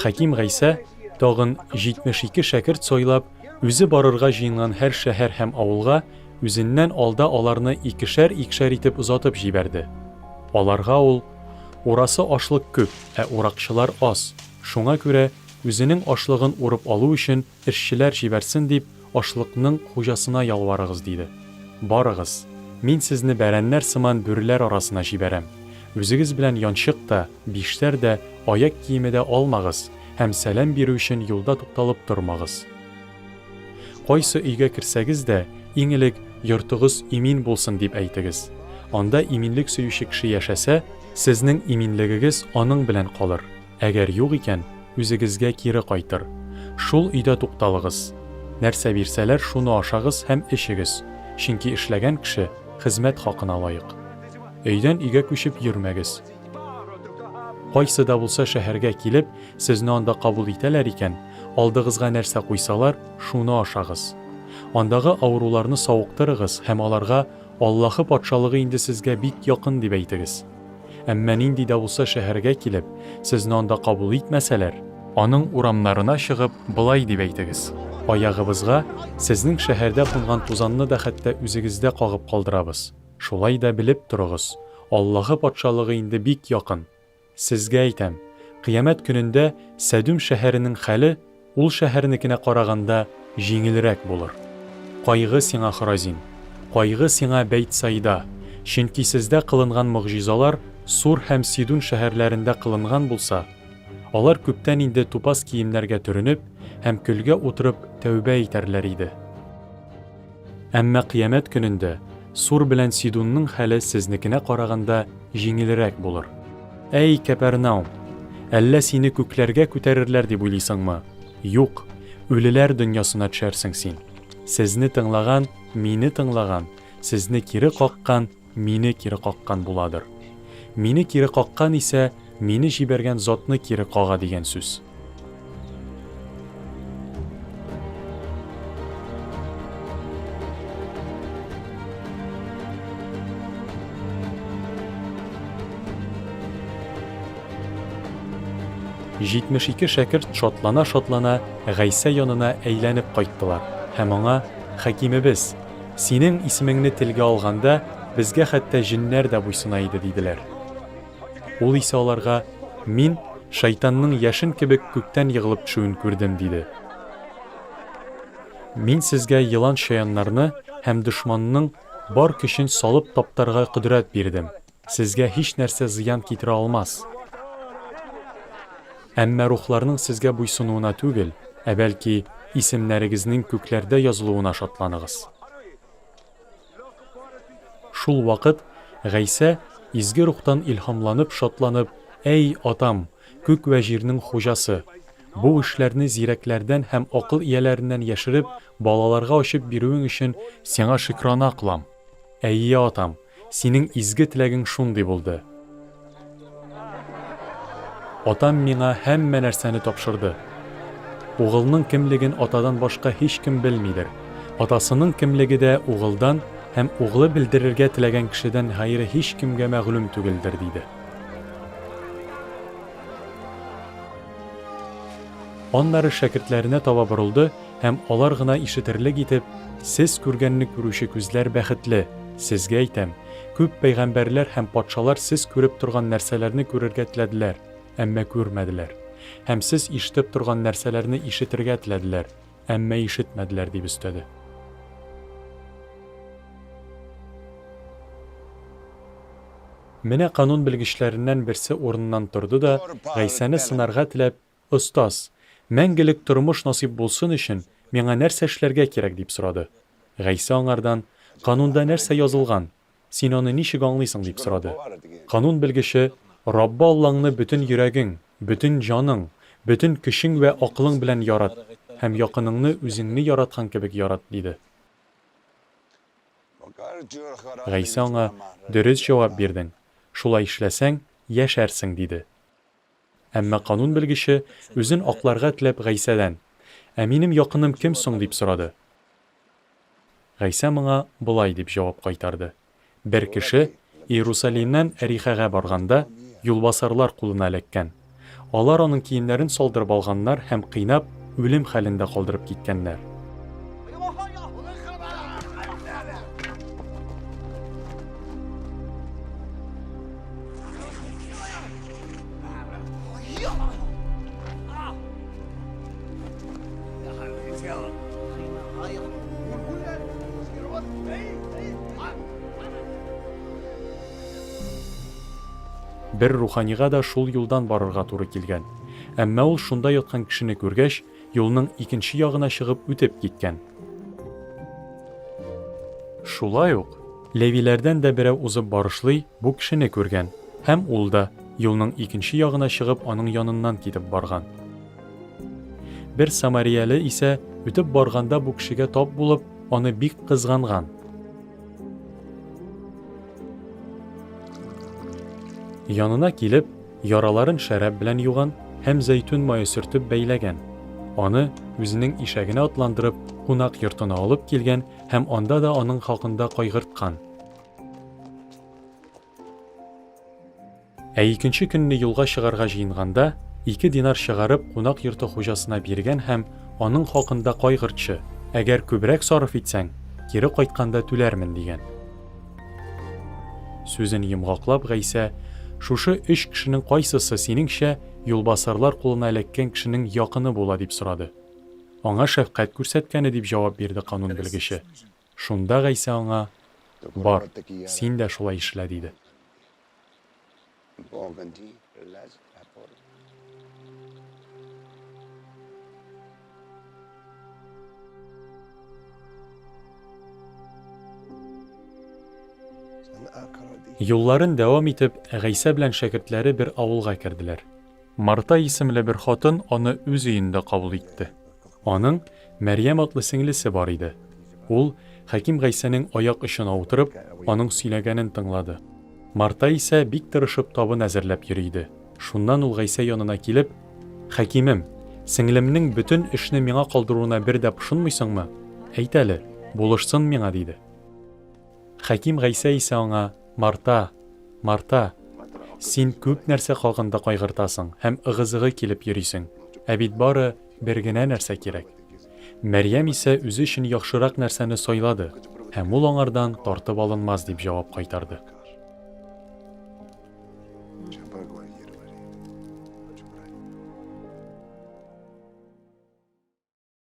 Хәким Гайсә, тагын 72 шәкерт сайлап, үзе барырга җыенган һәр шәһәр һәм авылга үзеннән алда аларны икешәр-икешәр итеп озатып җибәрде. Аларга ул, Урасы ашлык күп, ә уракчылар аз, шуңа күрә, үзенең ашлыгын урып алу өчен эшчеләр җибәрсен дип, ашлыкның хуҗасына ялварыгыз, диде. Барыгыз, мин сезне бәрәннәр сыман бүреләр арасына җибәрәм. Үзегез белән янчык та, биштәр дә, аяк киеме дә алмагыз һәм сәлам бирү өчен юлда тукталып тормагыз. Кайсы өйгә керсәгез дә, иң элек, Йортыгыз имин булсын, дип әйтегез. Анда иминлек сөюче кеше яшәсә, сезнең иминлегегез аның белән калыр, әгәр юк икән, үзегезгә кире кайтыр. Шул өйдә тукталыгыз. Нәрсә бирсәләр, шуны ашагыз һәм эчегез, чөнки эшләгән кеше хезмәт хакына лаек. Өйдән өйгә күчеп йөрмәгез. Кайсы да булса шәһәргә килеп, сезне анда кабул итәләр икән, алдыгызга нәрсә куйсалар, шуны ашагыз. Андагы авыруларны савыктырыгыз һәм аларга, Аллаһы Патшалыгы инде сезгә бик якын, дип әйтегез. Әмма нинди дә булса шәһәргә килеп, сезне анда кабул итмәсәләр, аның урамнарына чыгып, болай дип әйтегез, Аягыбызга сезнең шәһәрдә кунган тузанны да хәтта үзегездә кагып калдырабыз. Шулай да белеп торыгыз, Аллаһы Патшалыгы инде бик якын. Сезгә әйтәм, кыямәт көнендә Сәдүм шәһәренең хәле ул шәһәрнекенә караганда җиңелрәк булыр. Кайгы сиңа, Хоразин! Кайгы сиңа, Бәйтсаида! Чөнки сездә кылынган могҗизалар Сур һәм Сидун шәһәрләрендә кылынган булса, алар күптән инде тупас киемнәргә төренеп һәм көлгә утырып тәүбә итәрләр иде. Әмма кыямәт көнендә Сур белән Сидунның хәле сезнекенә караганда җиңелрәк булыр. Әй, Кәпәрнаум! Әллә сине күкләргә күтәрерләр дип уйлыйсыңмы? Юк, үлеләр дөньясына төшәрсең син. Сезне тыңлаган, мине тыңлаган, сезне кире каккан, мине кире каккан буладыр. Мине кире каккан исә, мине җибәргән затны кире кага дигән сүз. 72 шәкерт шатлана-шатлана Гайсә янына әйләнеп кайттылар һәм аңа, Хәкимебез, синең исемеңне телгә алганда, безгә хәтта җеннәр дә буйсына иде, диделәр. Ул исә аларга, Мин шайтанның яшен кебек күктән егылып төшүен күрдем, диде. Мин сезгә елан-чаяннарны һәм дошманның бар көчен салып таптарга кодрәт бирдем, сезгә һичнәрсә зыян китерә алмас. Әмма рухларның сезгә буйсынуына түгел, ә бәлки исемнәрегезнең күкләрдә язылуына шатланыгыз. Шул вакыт Гайсә, Изге Рухтан илһамланып, шатланып, Әй, Атам, күк вә җирнең Хуҗасы! Бу эшләрне зирәкләрдән һәм акыл ияләреннән яшереп, балаларга ачып бирүең өчен Сиңа шөкрана кылам. Әйе, Атам, Синең изге теләгең шундый булды. Атам миңа һәммә нәрсәне тапшырды. Угылның кемлеген Атадан башка һичкем белмидер. Атасының кемлеге дә Угылдан һәм Углы белдерергә теләгән кешедән гайре һичкемгә мәгълүм түгелдер, диде. Аннары шәкертләренә таба борылды һәм алар гына ишетерлек итеп, Сез күргәнне күрүче күзләр бәхетле, сезгә әйтәм, күп пәйгамбәрләр һәм патшалар сез күреп торган нәрсәләрне күрергә теләделәр, әмма күрмәделәр, һәм сез ишетеп торган нәрсәләрне ишетергә теләделәр, әмма ишетмәделәр, дип өстәде. Менә канун белгечләреннән берсе урыныннан торды да, Гайсәне сынарга теләп, Остаз, мәңгелек тормыш насыйп булсын өчен, миңа нәрсә эшләргә кирәк? дип сорады. Гайсә аңардан, Канунда нәрсә язылган? Син аны ничек аңлыйсың? дип сорады. Канун белгече, Раббы Аллаңны бөтен йөрәгең, бөтен җаның, бөтен көчең вә акылың белән ярат һәм якыныңны үзеңне яраткан кебек ярат, диде. Гайсә аңа, Дөрес җавап бирдең, шулай эшләсәң, яшәрсең, диде. Әмма канун белгече, үзен акларга теләп, Гайсәдән, Ә минем якыным кем соң? дип сорады. Гайсә моңа болай дип җавап кайтарды, Бер кеше, Иерусалимнән Әрихәгә барганда, юлбасарлар кулына эләккән. Алар аның киемнәрен салдырып алганнар һәм кыйнап, үлем хәлендә калдырып киткәннәр. Бер руханига да шул юлдан барырга туры килгән. Әмма ул шунда яткан кешене күргәч, юлның икенче ягына чыгып үтеп киткән. Шулай ук левиләрдән дә берәү узып барышлый бу кешене күргән, һәм ул да, юлның икенче ягына чыгып, аның яныннан китеп барган. Бер самарияле исә, үтеп барганда бу кешегә тап булып, аны бик кызганган. Янына килеп, яраларын шәраб белән юган һәм зәйтүн мае сөртеп бәйләгән. Аны, үзенең ишәгенә атландырып, кунак йортына алып килгән һәм анда да аның хакында кайгырткан. Ә икенче көнне юлга чыгарга җыенганда, ике динар чыгарып, кунак йорты хуҗасына биргән һәм, Аның хакында кайгыртчы, әгәр күбрәк сарыф итсәң, кире кайтканда түләрмен, дигән. Сүзен йомгаклап, Гайсә, Шушы өч кешенең кайсысы, синеңчә, юлбасарлар кулына эләккән кешенең якыны була, дип сорады. Аңа шәфкать күрсәткәне, дип җавап бирде канун белгече. Шунда Гайсә аңа, Бар, син дә шулай эшлә, диде. Юлларын дәвам итеп, Гайсә белән шәкертләре бер авылга керделәр. Марта исемле бер хатын аны үз өендә кабул итте. Аның Мәрьям атлы сеңлесе бар иде. Ул, Хәким Гайсәнең аяк очына утырып, аның сөйләгәнен тыңлады. Марта исә бик тырышып табын әзерләп йөри иде. Шуннан ул Гайсә янына килеп, Хәкимем, сеңлемнең бөтен эшне миңа калдыруына бер дә пошынмыйсыңмы? Әйт әле, булышсын миңа, диде. Хәким Гайсә исә аңа, Марта, Марта, син күп нәрсә хакында кайгыртасың һәм ыгы-зыгы килеп йөрисең, ә бит бары бер генә нәрсә кирәк. Мәрьям исә үзе өчен яхшырак нәрсәне сайлады, һәм ул аңардан тартып алынмас, дип җавап кайтарды.